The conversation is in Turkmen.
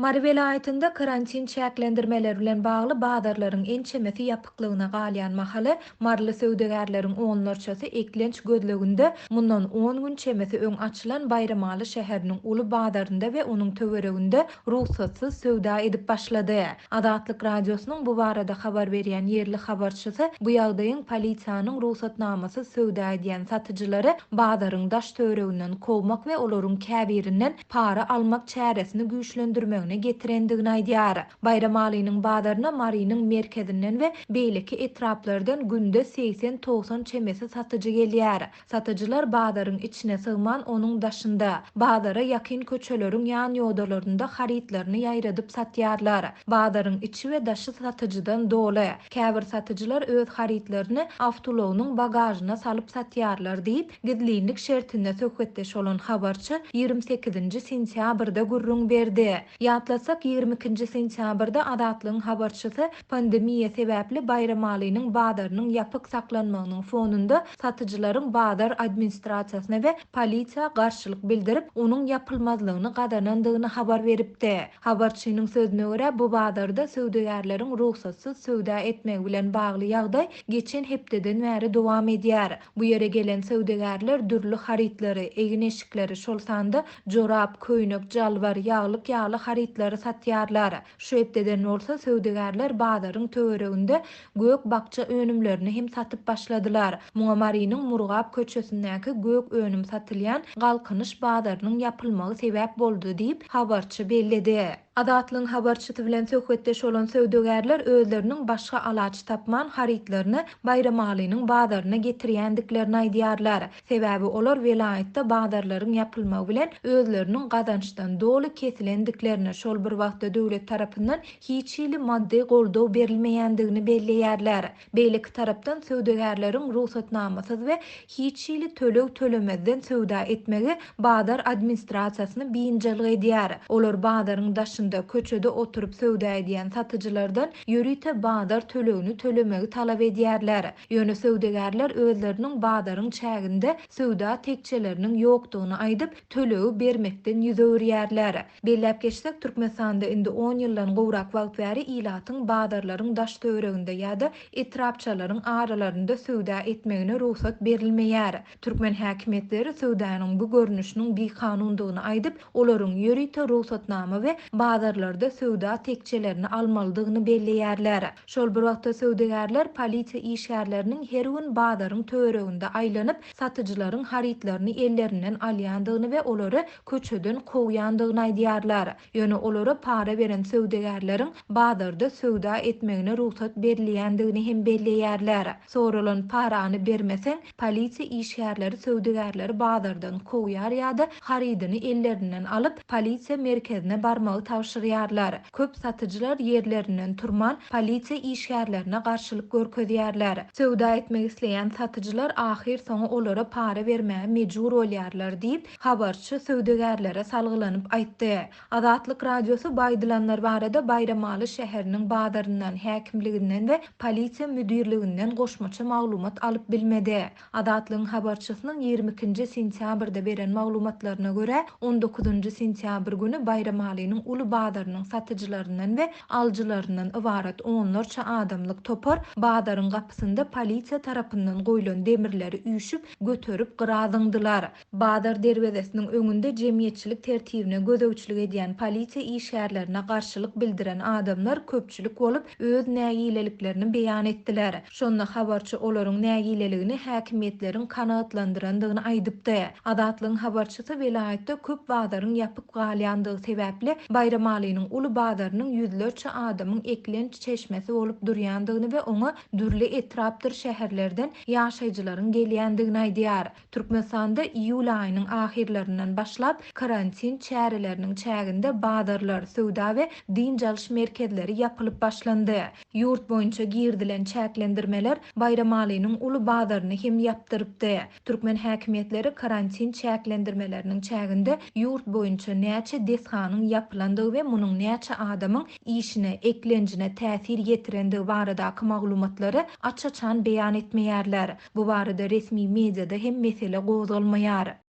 Mary welaýatynda karantin çäklendirmeleri bilen bagly bazarlaryň ençemesi ýapyklygyna galýan mahaly, maryly söwdagärleriň onlarçasy eklenç gözleginde mundan on gün çemesi öň açylan Baýramaly şäheriniň uly bazarynda we onuň töwereginde rugsatsyz söwda edip başlady. Azatlyk Radiosynyň bu barada habar berýän ýerli habarçysy bu ýagdaýyň polisiýanyň rugsatnamasyz söwda edýän satyjylary bazaryň daş-töwereginden kowmak we olaryň käbirinden para almak çäresini güýçlendirmegine getirendigini aýdýar. Baýramalynyň bazaryna Marynyň merkezinden we beýleki etraplardan günde 80-90 çemesi satyjy gelýär. Satyjylar bazaryň içine sygman onuň daşynda, bazara ýakyn köçeleriň ýanýodalarynda harytlaryny ýaýradyp satýarlar. Bazaryň içi we daşy satyjydan doly. Käbir satyjylar öz harytlaryny awtoulagynyň bagažyna salyp satýarlar diýip, gizlinlik şertinde söhbetdeş bolan habarçy 28-nji sentýabrda gürrüň berdi. Ýatlatsak, 22-nji sentýabrda Azatlygyň habarçysy pandemiýa sebäpli Baýramalynyň bazarynyň ýapyk saklanmagynyň fonunda satyjylaryň bazar administrasiýasyna we polisiýa garşylyk bildirip, onuň ýapylmazlygyny gazanandygyny habar beripdi. Habarçynyň sözüne görä, bu bazarda söwdagärleriň rugsatsyz söwda etmegi bilen bagly ýagdaý geçen hepdeden bäri dowam edýär. Bu ýere gelen söwdagärler dürli harytlary, egin-eşikleri, şol sanda jorap, köýnek, jalbar, ýaglyk ýaly harytlary satýarlar. Şu hepdeden bolsa söwdagärler bazaryň töwereginde gök-bakja önümlerini hem satyp başladylar. Muňa Marynyň Murgap köçesindäki gök önüm satylýan Galkynyş bazarynyň ýapylmagy sebäp boldy diýip, habarçy belledi. Azatlygyň habarçysy bilen söhbetdeş bolan söwdagärler özleriniň başga alaç tapman harytlaryny Baýramalynyň bazaryna getirýändiklerini aýdýarlar. Sebäbi olar welaýatda bazarlaryň ýapylmagy bilen özleriniň gazançdan doly kesilendiklerini, şol bir wagtda döwlet tarapyndan hiç hili maddy goldaw berilmeýändigini belleýärler. Beýleki tarapdan söwdagärleriň rugsatnamasyz we hiç hili töleg tölemezden söwda etmegi bazar administrasiýasyny biynjalyk edýär. Olar bazaryň daşynda, köçede oturyp söwda edýän satyjylardan ýörite bazar tölegini tölemegi talap edýärler. Ýöne söwdagärler özleriniň bazaryň çäginde söwda tekjeleriniň ýokdugyny aýdyp, tölegi bermekden ýüz öwürýärler. Belläp geçsek, Türkmenistanda indi on ýyldan gowrak wagt bäri ilatyň bazarlaryň daş-töwereginde ýa-da etrapçalaryň aralarynda söwda etmegine rugsat berilmeýär. Türkmen häkimiýetleri söwdanyň bu görnüşiniň bikanundygyny aýdyp, olaryň ýörite rugsatnama we bazarlarda söwda tekjelerini almalydygyny belleýärler. Şol bir wagtda söwdagärler polisiýa işgärleriniň her gün bazaryň töwereginde aýlanyp, satyjylaryň harytlaryny ellerinden alýandygyny we olary köçeden kowýandygyny aýdýarlar. Ýöne olara para beren söwdagärleriň bazarda söwda etmegine rugsat berilýändigini hem belleýärler. Soralan parany bermeseň, polisiýa işgärleri söwdagärleri bazardan kowýar ýa-da harydyny ellerinden alyp, polisiýa merkezine barmagy tabşyrýarlar. Köp satyjylar ýerlerinden turman, polisiýa işgärlerine garşylyk görkezýärler. Söwda etmek isleýän satyjylar ahyrsoňy olara para bermäge mejbur bolýarlar diýip, habarçy söwdagärlere salgylanyp aýtdy. Azatlyk Radiosy bu aýdylanlar barada Baýramaly şäheriniň bazaryndan, häkimliginden we polisiýa müdirliginden goşmaça maglumat alyp bilmedi. Azatlygyň habarçysynyň 22 nji sentýabrda beren maglumatlaryna görä, 19 njy sentýabr güni Baýramalynyň uly bazarynyň satyjylaryndan we alyjylaryndan ybarat onlarça adamlyk topar bazaryň gapysynda polisiýa tarapyndan goýlan demirleri üýşüp, göterip gyra zyňdylar. Bazar derwezesiniň öňünde jemgyýetçilik tertibine gözegçilik edýän polisiýa işgärlerine garşylyk bildiren adamlar köpçülik bolup, öz nägileliklerini beýan etdiler. Şonda habarçy olaryň nägileligini häkimiýetleriň kanagatlandyrandygyny aýdypdy. Azatlygyň habarçysy welaýatda köp bazaryň ýapyk galýandygy sebäpli Baýramalynyň uly bazarynyň ýüzlerçe adamyň eklenç çeşmesi bolup durýandygyny we oňa dürli etrapdyr şäherlerden ýaşaýjylaryň gelýändigini aýdýar. Türkmenistanda iýul aýynyň ahyrlaryndan başlap, karantin çäreleriniň çäginde bazarlar, söwda we dynç alyş merkezleri ýapylyp başlandy. Ýurt boýunça girizilen çäklendirmeler Baýramalynyň uly bazaryny hem ýapdyrypdy. Türkmen häkimiýetleri karantin çäklendirmeleriniň çäginde ýurt boýunça näçe desganyň ýapylandygy we munuň näçe adamyň işine, eklenjine täsir ýetirendigi baradaky maglumatlary aç-açan beýan etmeýärler. Bu barada resmi mediada hem mesele gozgalmaýar.